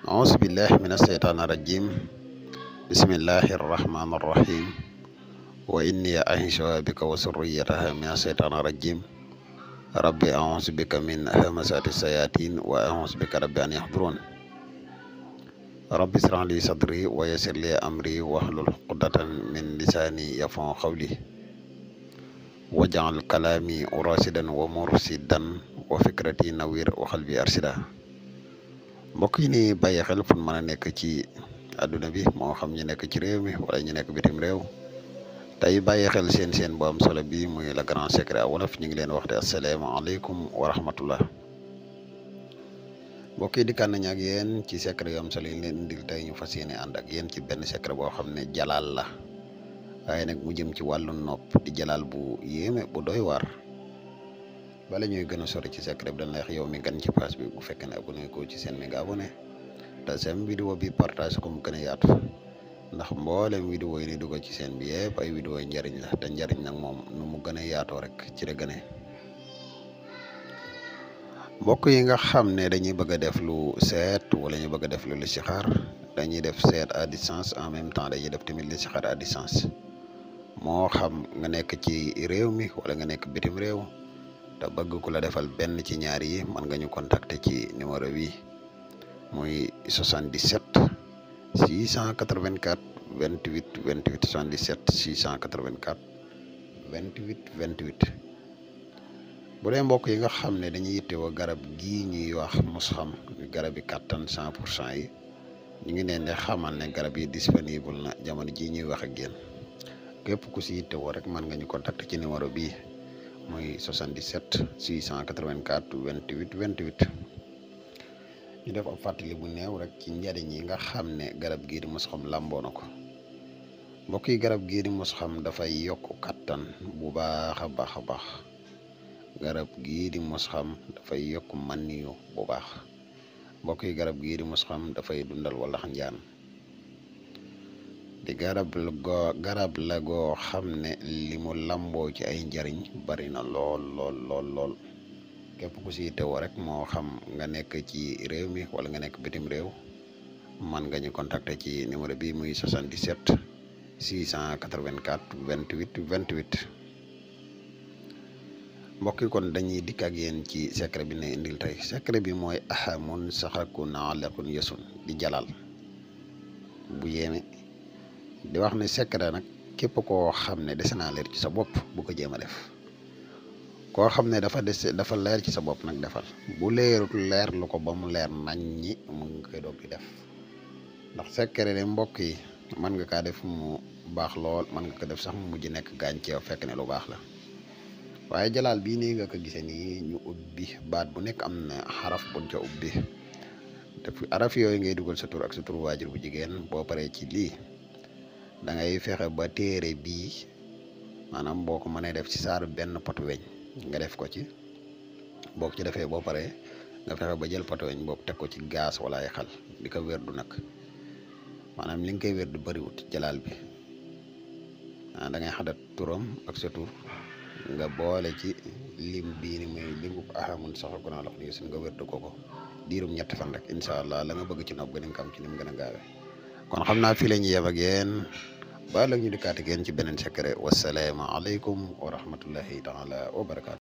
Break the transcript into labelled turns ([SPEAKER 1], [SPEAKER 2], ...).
[SPEAKER 1] أعوذ بالله من الشيطان الرجيم بسم الله الرحمن الرحيم وإني أعيذها بك وذريتها من الشيطان الرجيم ربي أعوذ بك من همزات الشياطين وأعوذ بك ربي أن يحضرون ربي اشرح لي صدري ويسر لي أمري واحلل عقدة من لساني يفقهوا قولي واجعل كلامي راشدا ومرشدا وفكرتي نوير وقلبي أرشدا mbokk yi ni bàyyi xel fu mën a nekk ci àdduna bi moo xam ñu nekk ci réew mi wala ñu nekk bitim réew tey bàyyi xel seen bu am solo bi muy le grand secret wolof ñu ngi leen wax de asalaamaaleykum wa rahmatullah mbokk yi dikkaan nañ ak yéen ci secret yu am solo yi leen indil tey ñu fas yéene ànd ak yéen ci benn secret boo xam ne jalaal la waaye nag mu jëm ci wàllu nopp di jalaal bu yéeme bu doy waar bala ñuy gën a sori ci secret bi dañ lay wax yow mi gan ci page bi bu fekkee ne abonné ko ci seen mi nga abonné te seen vidéo bi partage ko mu gën a yaatu ndax mboolem vidéo yi ni dugg ci seen bi yëpp ay vidéo yi njariñ la te njariñ nag moom nu mu gën a yaatoo rek ci la gënee mbokk yi nga xam ne dañuy bëgg a def lu seet wala ñu bëgg a def lu listixaar dañuy def seet à distance en même temps dañuy def tamit listixaar à distance moo xam nga nekk ci réew mi wala nga nekk bitim réew te bëgg ku la defal benn ci ñaar yi mën nga ñu contacter ci numéro bi muy 77 684 28 28 77 684 28 28 bu dee mbokk yi nga xam ne dañuy yittewoo garab gii ñuy wax musxam garab yi kattan 100% yi ñu ngi leen di xamal ne garab yi disponible na jamono jii ñuy wax ak yéen képp ku si yittewoo rek mën nga ñu contacter ci numéro bi muy 77 684 28 28 ñu def ab fàttali bu néew rek ci njariñ yi nga xam ne garab gii di musxam lamboo na ko mbokk yi garab gii di musxam dafay yokk kattan bu baax a baax a baax garab gii di musxam dafay yokk maniyu bu baax mbokk yi garab gii di musxam dafay dundal walax njaan di garab la goo xam ne li mu lamboo ci ay njariñ bari na lool képp ku si teewoo rek moo xam nga nekk ci réew mi wala nga nekk bitim réew man nga ñu contacter ci numéro bi muy 77 684 28 28 mbokk yi kon dañuy dikk ak yéen ci secret bi ne indil tey secret bi mooy ahamun saxakun alakun yesun di jalal bu yéeme di wax ne secret nag képp koo xam ne dese naa leer ci sa bopp bu ko jéem a def koo xam ne dafa leer ci sa bopp nag defal bu leerut leer lu ko ba mu leer nañ ñi mu nga koy doog di def ndax secret de mbokk yi mën nga kaa def mu baax lool mën nga ko def sax mu mujj nekk gànceew fekk ne lu baax la waaye jalaal bii nii nga ko gisee nii ñu ubbi baat bu nekk am na xaraf buñ ca ubbi te araf yooyu ngay dugal sa tur ak sa tur waajur bu jigéen boo paree ci lii da ngay fexe ba téere bii maanaam boo ko mënee def ci saar benn potu weñ nga def ko ci boo ko ci defee boo paree nga fexe ba jël potu weñ boobu teg ko ci gaas wala ay xal di ko wérdu nag maanaam li nga koy wérdu bëriwut jalaal bi da ngay xadat turam ak sa tur nga boole ci lim bii ni muy limu ahamun sax ko naa lox ni sun nga wérdu ko diirum 3 fan rek incha allah la nga bëgg ci nopp gën a am ci ni mu gën a gaawee kon xam naa fii la ñuy yem ak yéen ba la ñu dikkaat ak yéen ci beneen secret wasalaamaaleykum wa rahmatullahi taala wa barakaatu